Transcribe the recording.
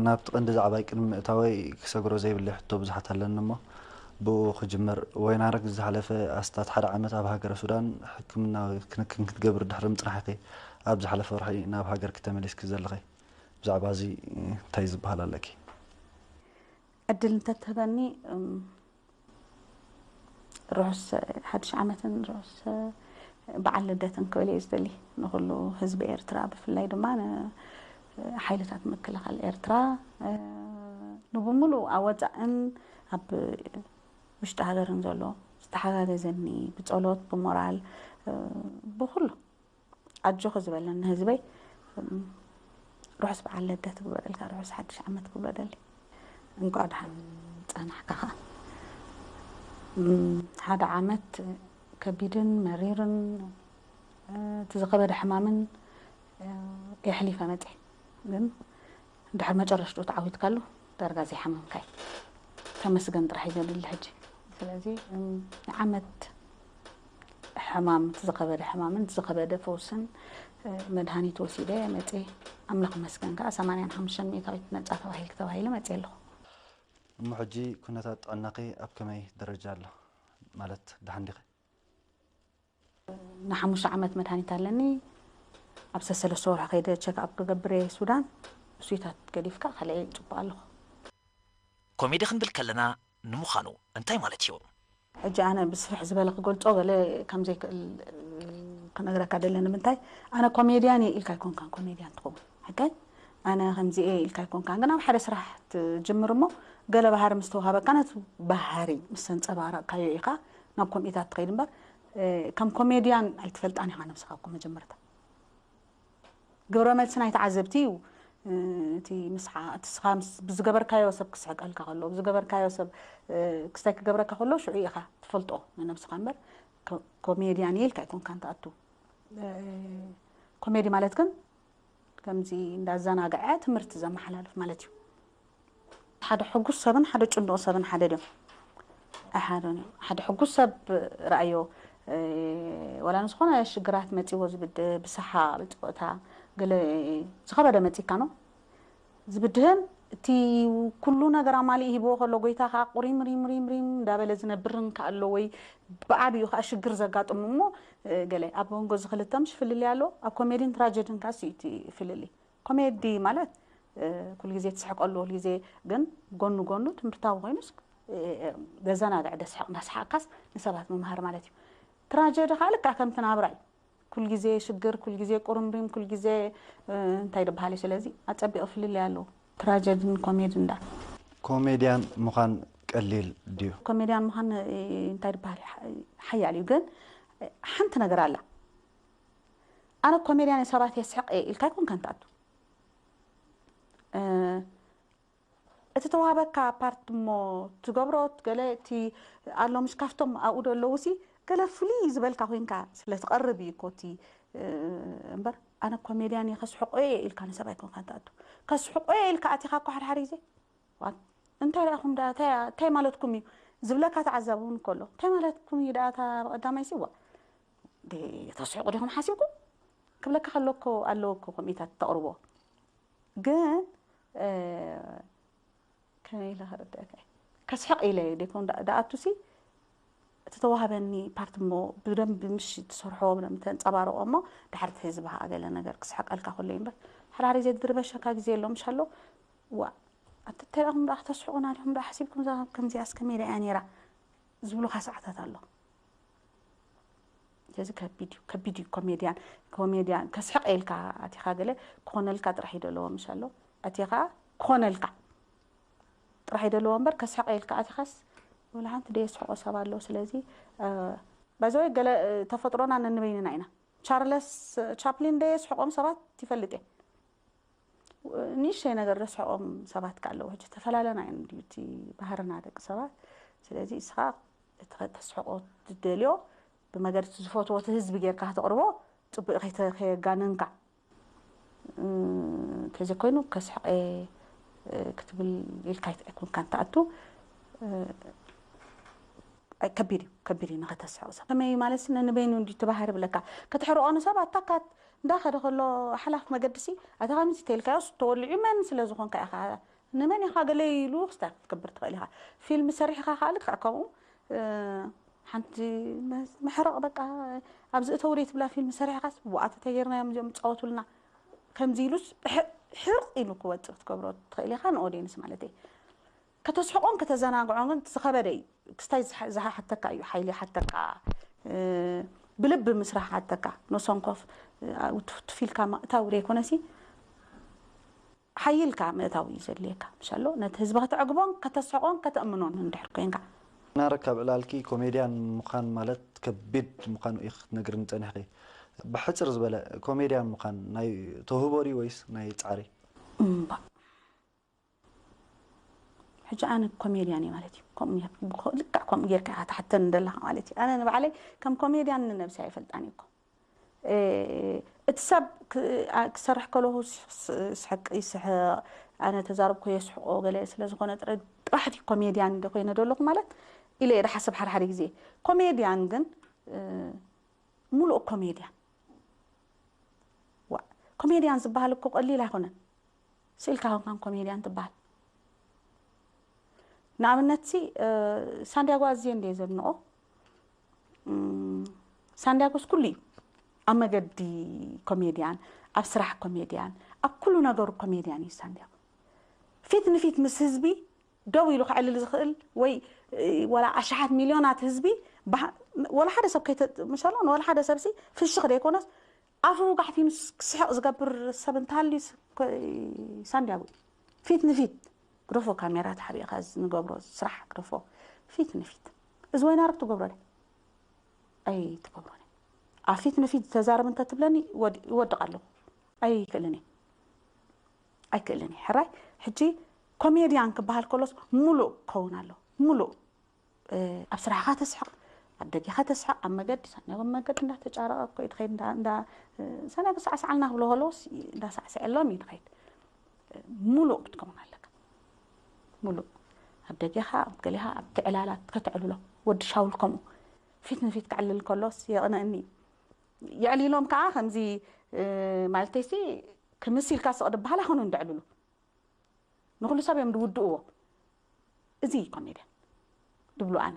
ናብቲ ቀንዲ ዛዕባይ ቅድሚ ምእታወይ ክሰግሮ ዘይብለይ ሕቶ ብዙሓት ኣለኒ እሞ ብኡ ክጅምር። ወይናረግ ዝሓለፈ ኣስታት ሓደ ዓመት ኣብ ሃገረ ሱዳን ሕክምናዊ ክንክን ክትገብር ድሕሪ ምጽናሕኪ ኣብ ዝሓለፈ ወርሒ ናብ ሃገርኪ ተመሊስኪ ዘለኺ። ብዛዕባ እዚ እንታይ ዝበሃል ኣለኪ? ዕድል እንተትህበኒ ርሑስ ሓድሽ ዓመትን ርሑስ በዓል ልደትን ክብል እየ ዝደሊ ንኩሉ ህዝቢ ኤርትራ፣ ብፍላይ ድማ ንሓይልታት ምክልኻል ኤርትራ፣ ንብሙሉእ ኣብ ወፃእን ኣብ ውሽጢ ሃገርን ዘሎ ዝተሓጋገዘኒ ብፀሎት ብሞራል ብኩሉ ኣጆኺ ዝበለኒ ህዝበይ። ርሑስ በዓል ልደት ክግበረልካ፣ ርሑስ ሓድሽ ዓመት ክብሎ ደሊ። እንኳዕ ደሓን ጸናሕካ ኸዓ። ሓደ ዓመት ከቢድን መሪርን እቲ ዝኸበደ ሕማምን የሕሊፈ መጽ ግን ድሕር መጨረሽቱ ተዓዊትካሉ ዳርጋ ዘይሓመምካይ ተመስገን ጥራሕ እዩ ዘድሊ ሕጂ። ስለዚ ዓመት ሕማም ዝኸበደ ሕማምን ዝኸበደ ፈውስን መድሃኒት ወሲደ መፅየ። ኣምላኽ መስገን ከዓ ሰማንያን ሓሙሽተን ሚእታዊት ነፃ ተባሂልክ ተባሂለ መፅየ ኣለኹ። እሞ ሕጂ ኩነታት ጥዕናኺ ኣብ ከመይ ደረጃ ኣሎ? ማለት ደሓን ዲኺ? ንሓሙሽተ ዓመት መድሃኒት ኣለኒ። ኣብ ሰሰለስተ ወርሒ ከይደ ቸክ ኣፕ ክገብር እየ ሱዳን። እሱይታት ገዲፍካ ካልዐይ ፅቡቅ ኣለኹ። ኮሜዲ ክንብል ከለና ንምዃኑ እንታይ ማለት እዩ? ሕጂ ኣነ ብስፍሕ ዝበለ ክገልፆ ገለ ከም ዘይክእል ክነግረካ ደለ ንምንታይ ኣነ ኮሜድያን እየ ኢልካ ኣይኮንካን ኮሜድያን ትኸውን። ሕጋይ ኣነ ከምዚ እየ ኢልካ ኣይኮንካን ግን ኣብ ሓደ ስራሕ ትጅምር እሞ ገለ ባህሪ ምስ ተዋሃበካ ነቲ ባህሪ ምስ ተንፀባረቕካዮ ኢኻ ናብ ኮሚታት ትኸይድ እምበር ከም ኮሜድያን ኣይትፈልጣን ኢኻ ነብስኻ እኮ መጀመርታ ግብረ መልሲ ናይ ተዓዘብቲ እዩ። እቲ ምስሓ እቲ ስኻ ምስ ብዝገበርካዮ ሰብ ክስሕቀልካ ከሎ ብዝገበርካዮ ሰብ ክስታይ ክገብረካ ከሎ ሽዑ ኢኻ ትፈልጦ ንነብስኻ እምበር ኮሜድያን እየ ኢልካ ኣይኮንካን ትኣቱ። ኮሜዲ ማለት ግን ከምዚ እንዳዘናግዐ ትምህርቲ ዘመሓላልፍ ማለት እዩ። ሓደ ሕጉስ ሰብን ሓደ ጭንዱቕ ሰብን ሓደ ድዮም? ኣይሓደን እዮም። ሓደ ሕጉስ ሰብ ረኣዮ ወላ ንዝኾነ ሽግራት መፂዎ ዝብድ ብስሓቕ ብፅወታ ገለ ዝኸበደ መፂካ ነው ዝብድህን እቲ ኩሉ ነገር ኣማሊእ ሂብዎ ከሎ ጎይታ ከዓ ቁሪም ሪም ሪም ሪም እንዳበለ ዝነብርን ከኣሎ ወይ ብዓብዩ ከዓ ሽግር ዘጋጥሙ እሞ ገለ ኣብ መንጎ ዝክልተ ምሽ ፍልልይ ኣሎ ኣብ ኮሜዲን ትራጀድን ከዓ ስዩቲ ፍልልይ ኮሜዲ ማለት ኩሉ ግዜ ትስሕቀሉ ኩሉ ግዜ ግን ጎኑ ጎኑ ትምህርታዊ ኮይኑስ ዘዘናግዕ ደስሕቕ እንዳስሓቅካስ ንሰባት ምምሃር ማለት እዩ። ትራጀዲ ከዓ ልክዕ ከምቲ ናብራ እዩ። ኩሉ ግዜ ሽግር፣ ኩሉ ግዜ ቁርምሪም፣ ኩሉ ግዜ እንታይ ዝበሃል እዩ። ስለዚ ኣጸቢቑ ፍልልይ ኣለዎ ትራጀድን ኮሜድን ደኣ። ኮሜድያን ምዃን ቀሊል ድዩ? ኮሜድያን ምዃን እንታይ ዝበሃል ሓያል እዩ። ግን ሓንቲ ነገር ኣላ። ኣነ ኮሜድያን ሰባት የስሕቕ እየ ኢልካ ኣይኮንካን ትኣቱ። እቲ ተዋህበካ ፓርት እሞ ትገብሮ ገለ እቲ ኣሎ ምሽ ካፍቶም ኣብኡ ዘለዉ ሲ ገለ ፍልይ ዝበልካ ኮይንካ ስለ ትቐርብ እዩ እኮ እቲ እምበር ኣነ ኮሜድያን እየ ከስሕቆ እየ ኢልካ ንሰብ ኣይኮንካ ትኣቱ ከስሕቆ እየ ኢልካ ኣቲኻ እኮ ሓድሓደ ግዜ እንታይ ደኣኹም ደኣ እንታይ ማለትኩም እዩ ዝብለካ ተዓዛቢ እውን እኮ ኣሎ እንታይ ማለትኩም እዩ ደኣ እታ ብቐዳማይ ሲ ዋ ተስሕቁ ዲኹም ሓሲብኩም ክብለካ ከሎ እኮ ኣለዎ እኮ ከምኢታት ተቕርቦ ግን ከመይ ኢለ ከረድአካ እየ? ከስሕቕ ኢለ እየ ደይኮን ደኣ- ደኣቱ ሲ እቲ ተዋህበኒ ፓርት እሞ ብደንብ ምሽ ትሰርሖ ብደንብ ተንፀባርቆ እሞ ድሓር እቲ ህዝቢ ከዓ ገለ ነገር ክስሕቀልካ ከሎ እዩ እምበር ሓደ ሓደ ግዜ ዝድርበሸካ ግዜ ኣሎ ምሽ ኣሎ ዋ ኣቲ እንታይ ደኣኹም ደኣ ክተስሕቁና ዲኹም ደኣ ሓሲብኩም እዛ ከምዚኣስ ከመይ ደኣ እያ ነይራ ዝብሉኻ ሰዓታት ኣሎ። ስለዚ ከቢድ እዩ ከቢድ እዩ ኮሜድያን ኮሜድያን ከስሕቀ ኢልካ ኣቲኻ ገለ ክኾነልካ ጥራሕ እዩ ደለዎ ምሽ ኣሎ ኣቲኻ ክኾነልካ ጥራሕ እዩ ደለዎ እምበር ከስሕቀ ኢልካ ኣቲኻስ ወላ ሓንቲ ደየስሕቆ ሰብ ኣሎ ስለዚ ባይዘወይ ገለ ተፈጥሮና ነንበይንና ኢና ቻርለስ ቻፕሊን ደየስሕቆም ሰባት ይፈልጥ እየ ንእሽተይ ነገር ዘስሕቆም ሰባት ከ ኣለዉ ሕጂ ዝተፈላለና እዮም ድዩ እቲ ባህርና ደቂ ሰባት ስለዚ እስኻ እቲ ከተስሕቆ ትደልዮ ብመገዲ እቲ ዝፈትዎ እቲ ህዝቢ ጌርካ ከተቕርቦ ፅቡቅ ከየጋነንካ እንተዘይኮይኑ ከስሕቀ ክትብል ኢልካ ኣይኮንካን ትኣቱ ከቢድ እዩ ከቢድ እዩ ንኸተስሕቕ ሰብ ከመይ ማለት ነንበይኑ እንዲ ትባህር ይብለካ ከተሕርቆ ንሰብ ኣታካት እንዳኸደ ከሎ ሓላፍ መገዲ ሲ ኣታ ከምዚ ተልካዮስ ተወሊዑ መን ስለ ዝኾንካ ኢኻ ንመን ኢኻ ገለ ኢሉ ክስታይ ክትገብር ትኽእል ኢኻ። ፊልም ሰሪሕኻ ከኣ ልክዕ ከምኡ፣ እ፣ ሓንቲ መ-፣ መሕረቕ በቃ ኣብዚ እተው ደይ ትብላ ፊልም ሰሪሕኻስ፣ "ዋኣት ተጌርናዮም እዚኦም ዝጻወቱልና?" ከምዚ ኢሉስ ሕ-፣ ሕርቕ ኢሉ ክወጽእ ክትገብሮ ትኽእል ኢኻ፣ ንኦድየንስ ማለት እየ። ከተስሕቖን ከተዘናግዖን ግን ዝኸበደ እዩ። ክስታይ ዝሓ-፣ ዝሓተካ እዩ፣ ሓይሊ ይሓተካ፣ እ፣ ብልቢ ምስራሕ ሓተካ። ነብሶም ኮፍ፣ እ፣ ውትፍትፍ ኢልካ ምእታው ዘይኮነሲ፣ ሓይልካ ምእታው እዩ ዘድልየካ። ምሻሎ፣ ነቲ ህዝቢ ከተዕግቦን ከተስሕቖን ከተእምኖን እንድሕር ኮንካ። ናረክ ኣብ ዕላልኪ ኮሜድያን ምዃን ማለት ከቢድ ምዃኑ እዩ ክትነግርኒ ጸኒሕኪ። ብሕጽር ዝበለ ኮሜድያን ምዃን ናይ ተውህቦ ድዩ ወይስ ናይ ጻዕሪ? እምባ። ሕጂ ኣነ ኮሜድያን እየ ማለት እዩ። ከምኡ ጌር-፣ ብኮ-፣ ልክዕ ከምኡ ጌርካ ኢኻ ትሓተኒ ዘለኻ ማለት እዩ። ኣነ ንባዕለይ ከም ኮሜድያን ንነብሰይ ኣይፈልጣን እየ እኮ። እ፣ እቲ ሰብ ክ-፣ ኣ-፣ ክሰርሕ ከለኹ ስ-፣ ስ-፣ ስሕቅ ይስሕቕ፣ ኣነ ተዛረብኩ የስሕቆ ገለ ስለ ዝኾነ ጥረ-፣ ጥራሕ ድዩ ኮሜድያን ዶ ኮይነ ዶ ኣለኹ ማለት ኢለ እየ ዝሓስብ ሓደ ሓደ ግዜ። ኮሜድያን ግን፣ እ፣ ሙሉእ ኮሜድያን። ዋእ፣ ኮሜድያን ዝበሃል እኮ ቀሊል ኣይኮነን። ስኢልካ ኮንካን ኮሜድያን ትበሃል። ንኣብነትሲ፣ እ፣ ሳንዲያጎ ኣዝየ እንድየ ዘድንቖ። እም፣ ሳንዲያጎስ ኩሉ እዩ። ኣብ መገዲ ኮሜድያን፣ ኣብ ስራሕ ኮሜድያን፣ ኣብ ኩሉ ነገሩ ኮሜድያን እዩ ሳንዲያጎ። ፊት ንፊት ምስ ህዝቢ ደው ኢሉ ከዕልል ዝኽእል ወይ፣ እ፣ ወላ ኣሽሓት ሚልዮናት ህዝቢ ባህ-፣ ወላ ሓደ ሰብ ከይተ-፣ ምሻሎ፣ ንወላ ሓደ ሰብሲ ፍሽኽ ዘይኮነስ ኣፉ ውጋሕ ፊኑ ክስሕቕ ዝገብር ሰብ እንተሃልዩስ ኮ-፣ ሳንዲያጎ እዩ። ፊት ንፊት ግደፎ፣ ካሜራ ተሓቢእካ ንገብሮ ስራሕ ግደፎ። ፊት ንፊት። እዚ ወይናረግ ትገብሮ ድያ? ኣይትገብሮን እያ። ኣብ ፊት ንፊት ተዛረብ እንተ ትብለኒ ወድ-፣ ይወድቕ ኣለኹ። ኣይክእልን እየ። ኣይክእልን እየ። ሕራይ፣ ሕጂ ኮሜድያን ክበሃል ከሎስ ሙሉእ ክኸውን ኣለዎ። ሙሉእ። እ፣ ኣብ ስራሕኻ ተስሕቕ፣ ኣብ ደገኻ ተስሕቕ፣ ኣብ መገዲ፣ ሳንዲያጎ ኣብ መገዲ እንዳተጫረቐ እኮ እዩ ትኸይድ፣ እንዳ-፣ እንዳ-፣ እ፣ ሳንዲያጎ ሳዕስዓልና ክብሎ ከለዎስ እንዳሳዕስዐሎም እዩ ትኸይድ። እ፣ ሙሉእ ክትከውን ኣለካ። ሙሉእ። ኣብ ደገኻ፣ ኣብ ገሌኻ፣ ኣብቲ ዕላላት ከተዕልሎ። ወዲ ሻውል ከምኡ። ፊት ንፊት ከዕልል ከሎስ የቕንእኒ እዩ። የዕሊሎም ከኣ ከምዚ፣ እ፣ ማለተይሲ ክምስ ኢልካ ስቕ ድበሃል ኣይኮኑን ዘዕልሉ። ንኹሉ ሰብ እዮም ዝውድእዎ። እዚ እዩ ኮሜድያን ድብሎ ኣነ።